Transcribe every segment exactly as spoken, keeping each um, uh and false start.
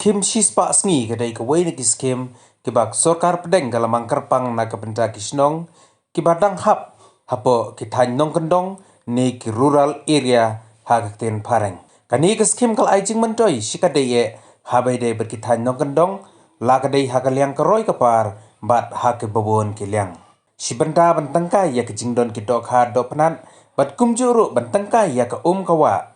Skhim shispah sngi ka dei kawei na ki skhim kiba ka sorkar pdeng ka la mang kyrpang na ka bynta ki shnong kiba dang hap hapoh ki thaiñ nongkyndong ne ki rural area ha ka ktien phareng. Kane ka skhim ka la ai jingmyntoi shikatdei eh haba ïadei bad ki thaiñ nongkyndong, la ka dei ha ka liang ka roi ka par bad ha kiba bun ki liang. Shi bynta ban tyngkai ïa ka jingdon ki dohkha dohpnat bad kumjuh ruh ban tyngkai ïa ka um ka wah,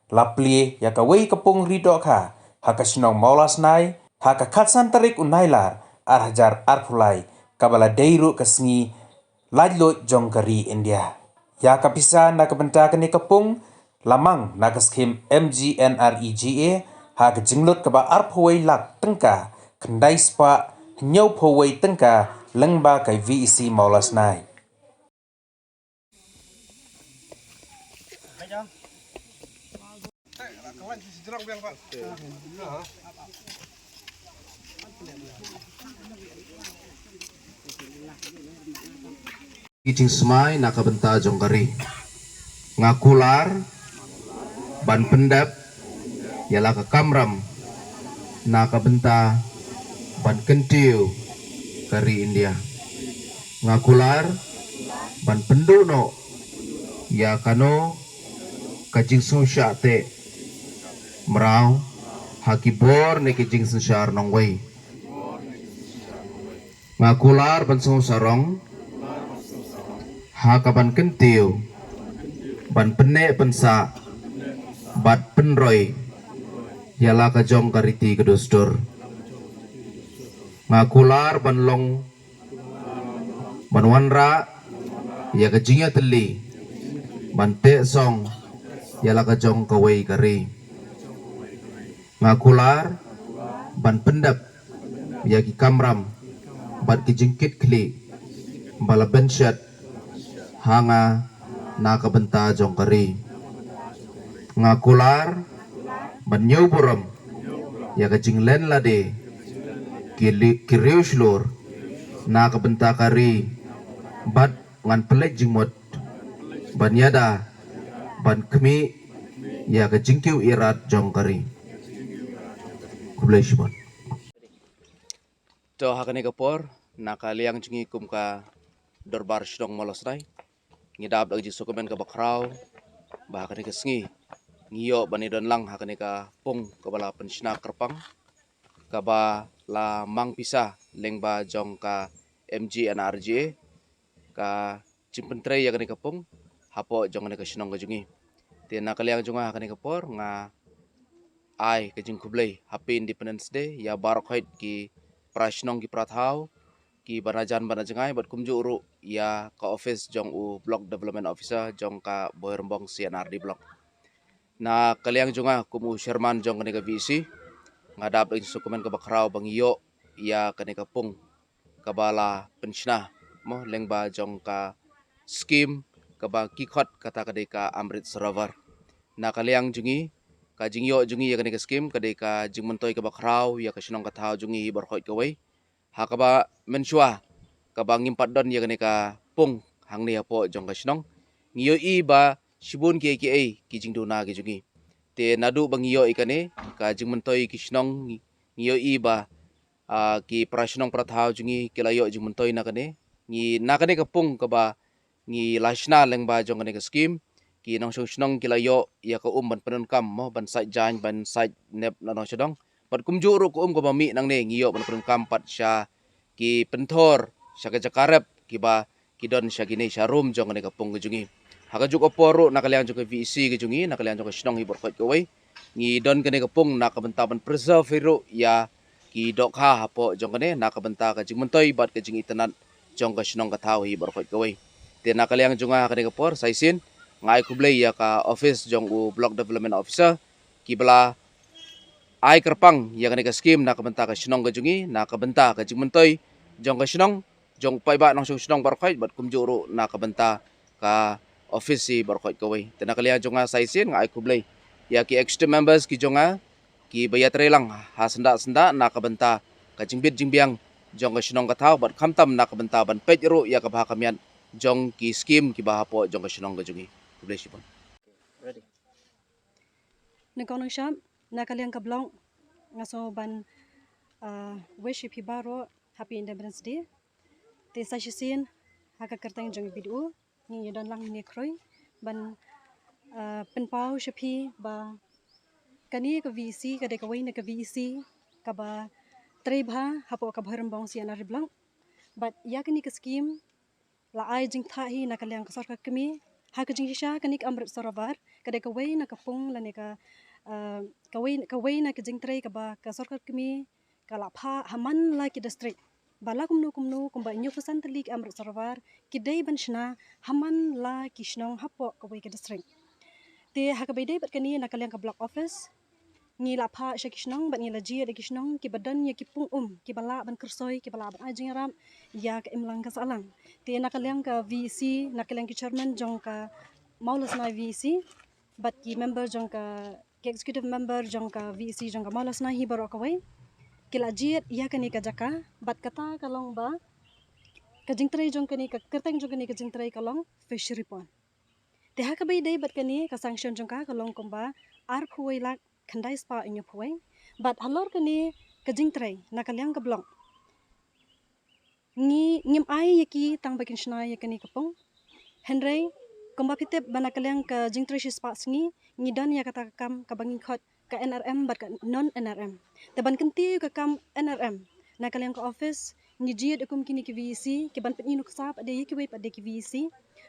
la plie ïa kawei ka pung ri dohkha ha ka shnong Mawlasnai ha ka khatsan tarik u Nailar ar hajar arphew lai, kaba la dei ruh ka sngi laitluid jong ka ri India. Ïa ka pisa na ka bynta kane ka pung la mang na ka skhim M G N R E G A ha ka jinglut kaba arphew wei lak tyngka khyndai spah hynñiewphew wei tyngka lyngba ka V E C Mawlasnai. Ki jingsmai na ka bynta jong ka ri. Nga kular ban pyndep ïa la ka kamram na ka bynta ban kyntiew ka ri India. Nga kular ban pynduh noh ïa kano ka jingsngewshah teh mraw ha ki bor ne ki jingsynshar nongwei. Nga kular ban sngewsarong ha ka ban kyntiew, ban pynneh pynsah bad pynroi ïa la ka jong ka riti ka dustur. Nga kular ban long, ban wanrah ïa ka jingïatylli, ban teh song ïa la ka jong kawei ka ri. Nga kular ban pyndep ïa ki kamram bad ki jingkitkhlieh ba la bynshet ha nga na ka bynta jong ka ri. Nga kular ban ñiew burom ïa ka jinglen lade ki li-, ki riew shlur na ka bynta ka ri, bad ngan pynleit jingmut ban ïada ban khmih ïa ka jingkiew ïarap jong ka ri. Khublei shibun. To ha kane ka por, na ka liang jong ngi kum ka Dorbar Shnong Mawlasnai, ngi dap da ka jingsngewkmen kaba khraw ba ha kane ka sngi ngi ïoh ban ïadon lang ha kane ka pung kaba la pynshna kyrpang, kaba la mang pisa lyngba jong ka M G N R E G A, ka jingpyntrei ïa kane ka pung hapoh jong kane ka shnong ka jong ngi. Te na ka liang jong nga ha kane ka por, nga ai ka jingkhublei Happy Independence Day ïa baroh khoit ki para shnong, ki para thaw, ki ba na jan ba na jngai, bad kumjuh ruh ïa ka office jong u Block Development Officer jong ka Bhoirymbong C and R D Block. Na ka liang jong nga kum u chairman jong kane ka V E C, nga dap da ka jingsngewkmen kaba khraw ba ngi ïoh ïa kane ka pung kaba la pynshna, mo, lyngba jong ka skim kaba ki khot kata ka dei ka Amrit Sarovar. Na ka liang jong ngi, ka jingïoh jong ngi ïa kane ka skim ka dei ka jingmyntoi kaba khraw ïa ka shnong ka thaw jong ngi hi baroh khoit kawei. Ha kaba mynshuwa kaba ngim pat don ïa kane ka pung hangne hapoh jong ka shnong, ngi ïohi ba shibun kiei kiei ki jingduna ki jong ngi. Te naduh ba ngi ïoh ïa kane ka jingmyntoi ki shnong, ngi, ngi ïohi ba, ah, ki para shnong para thaw jong ngi ki la ïoh jingmyntoi na kane. Ngi, na kane ka pung kaba ngi la shna lyngba jong kane ka skim, ki nongshong shnong ki la ïoh ïa ka um ban pyndonkam, mo, ban sait jaiñ, ban sait nep na nongshadong. Bad kumjuh ruh ka um kaba mih nangne ngi ïoh ban pyndonkam pat sha ki pynthor, sha ka jaka rep kiba ki don sha kine sha rum jong kane ka pung ka jong ngi. Ha kajuh ka por ruh na ka liang jong ka V E C ka jong ngi, na ka liang jong ka shnong hi baroh khoit kawei, ngi don kane ka pung na ka bynta ban preserve hi ruh ïa ki dohkha hapoh jong kane, na ka bynta ka jingmyntoi bad ka jingitynnad jong ka shnong ka thaw hi baroh khoit kawei. Te na ka liang jong nga ha kane ka por, sa shisien nga ai khublei ïa ka office jong u Block Development Officer kiba la ai kyrpang ïa kane ka skim na ka bynta ka shnong ka jong ngi, na ka bynta ka jingmyntoi jong ka shnong, jong u paidbah nongshong shnong baroh khoit, bad kumjuh ruh na ka bynta ka office hi baroh khoit kawei. Te na ka liang jong nga sa shisien nga ai khublei ïa ki executive members ki jong nga kiba ïatrei lang ha syndah syndah na ka bynta ka jingbit jingbiang jong ka shnong ka thaw, bad khamtam na ka bynta ban peit ruh ïa ka bha ka miat jong ki skim kiba hapoh jong ka shnong ka jong ngi. Khublei shibun. Nyngkong nyngshap, na ka liang ka Block, Nga sngew ban, ah, wish ïa phi baroh Happy Independence Day. Te sa shisien ha ka kyrteng jong B D O ngi ïa don lang hangne khroi ban, ah, pynpaw sha phi ba kane ka V E C ka dei kawei na ka V E C kaba trei bha hapoh ka Bhoirymbong C and R D block. Bad ïa kane ka scheme la ai jingthoh hi na ka liang ka sorkar kmie ha ka jingshisha. Kane ka Amrit Sarovar ka dei kawei na ka pung lane ka, ah, kawei, kawei na ka jingtrei kaba ka sorkar kmie ka la phah ha man la ki district. Ba la kumno kumno kumba hynñiewphew san tylli ki Amrit Sarovar ki dei ban shna ha man la ki shnong hapoh kawei ka district. Te ha kaba ïadei bad kane na ka liang ka block office ngi la phah sha ki shnong bad ngi la jied ïa ki shnong kiba don ïa ki pung um kiba lah ban kyrsoi, kiba lah ban ai jingïarap ïa ka imlang ka sahlang. Te na ka liang ka V E C, na ka liang ki chairman jong ka Mawlasnai V E C bad ki member jong ka, ki executive member jong ka V E C jong ka Mawlasnai hi baroh kawei ki la jied ïa kane ka jaka. Bad kata ka long ba ka jingtrei jong kane, ka kyrteng jong kane ka jingtrei ka long fishery pond. Te ha kaba ïadei bad kane ka sanction jong ka ka long kumba arphew wei lak khyndai spah hynñiewphew wei. Bad halor kane ka jingtrei na ka liang ka block ngi, ngim ai ïa ki tang ba kin shna ïa kane ka pung. Hynrei kumba phi tip ba na ka liang ka jingtrei shispah sngi ngi don ïa kata ka kam kaba ngi khot ka N R M bad ka non N R M. Te ban kyntiew ka kam N R M na ka liang ka office ngi jied kum kine ki V E C ki ban pyni nuksa pat de ïa kiwei pat de ki V E C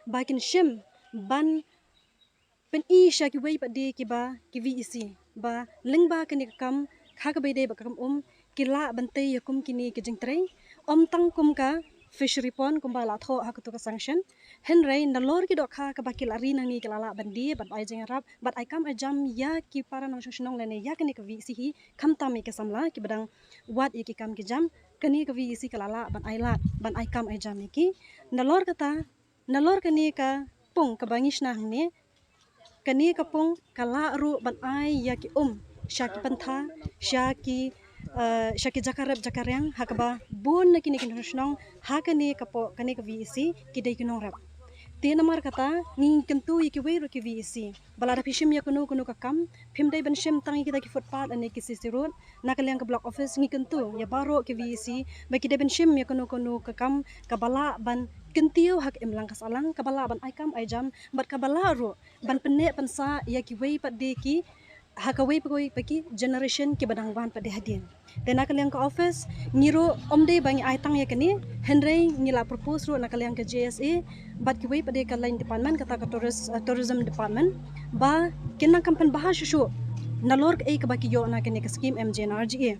ba kin shim ban pyni sha kiwei pat de kiba ki V E C ba lyngba kane ka kam ha kaba ïadei bad ka kam um ki lah ban tei ïa kum kine ki jingtrei. Ym tang kum ka fishery pond kumba la thoh ha katu ka sanction. Hynrei nalor ki dohkha kaba ki la ri nangne ki la lah ban die bad ai jingïarap bad ai kam ai jam ïa ki para nongshong shnong lane ïa kane ka V E C hi khamtam ïa ki samla kiba dang wad ïa ki kam ki jam. Kane ka V E C ka la lah ban ai lad ban ai kam ai jam ïa ki. Nalor kata, nalor kane ka pung kaba ngi shna hangne, kane ka pung ka lah ruh ban ai ïa ki um sha ki pyntha, sha ki, eh, sha ki jaka rep jaka riang ha kaba bun na kine ki nongshong shnong ha kane ka pung, kane ka V E C ki dei ki nongrep. Te namar kata ngi kyntu ïa kiwei ruh ki V E C ba lada phi shim ïa kano kano ka kam phim dei ban shim tang ïa kita ki footpath lane ki C C road. Na ka liang ka block office ngi kyntu ïa baroh ki V E C ba ki dei ban shim ïa kano kano ka kam kaba lah ban kyntiew ha ka imlang ka sahlang, kaba lah ban ai kam ai jam bad kaba lah ruh ban pynneh pynsah ïa kiwei pat de ki, ha kawei pa kawei pa ki generation kiba dang wan pat de hadien. Te na ka liang ka office ngi ruh ym dei ba ngi ai tang ïa kane, hynrei ngi la propose ruh na ka liang ka J S A bad kiwei pat de ka line department, kata ka tourist, eh, tourism department, ba kin nang kam pynbha shuh shuh nalor kaei kaba ki ïoh na kane ka scheme M G N R G A.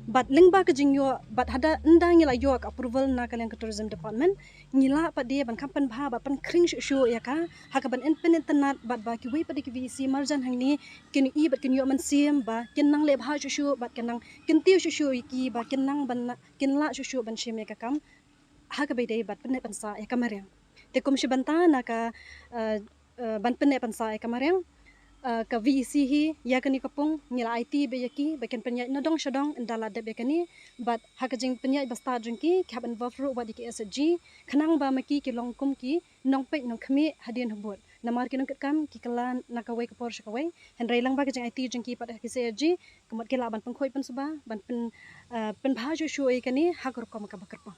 Bad lyngba ka jingïoh bad haba ynda ngi la ïoh ka approval na ka liang ka tourism department ngi lah pat de ban kam pynbha bad pynkhring shuh shuh ïa ka ha kaban pynïatynad bad ba kiwei pat de ki V E C marjan hangne kin ïohi bad kin ïoh mynsiem ba kin nang leh bha shuh shuh bad kin nang kyntiew shuh shuh ïa ki ba kin nang ban, kin lah shuh shuh ban shim ïa ka kam ha kaba ïadei bad pynneh pynsah ïa ka mariang. Te kum shi bynta na ka, eh, eh, ban pynneh pynsah ïa ka mariang, eh, ka V E C hi ïa kane ka pung ngi la aiti bad ïa ki ba kin pynïaid nadong shadong ynda la dep ïa kane. Bad ha ka jingpynïaid ba stad jong ki ki hap involve ruh wat ïa ki S H G khnang ba ma ki ki long kum ki nongpeit nongkhmih hadien habud. Namar ki nongkitkam ki kylla na kawei ka por sha kawei. Hynrei lyngba ka jingaiti jong ki pat ha ki S H G ka mut ki lah ban pynkhuid pynsuba ban pyn, eh, pynbha shuh shuh ïa kane ha ka rukom kaba kyrpang.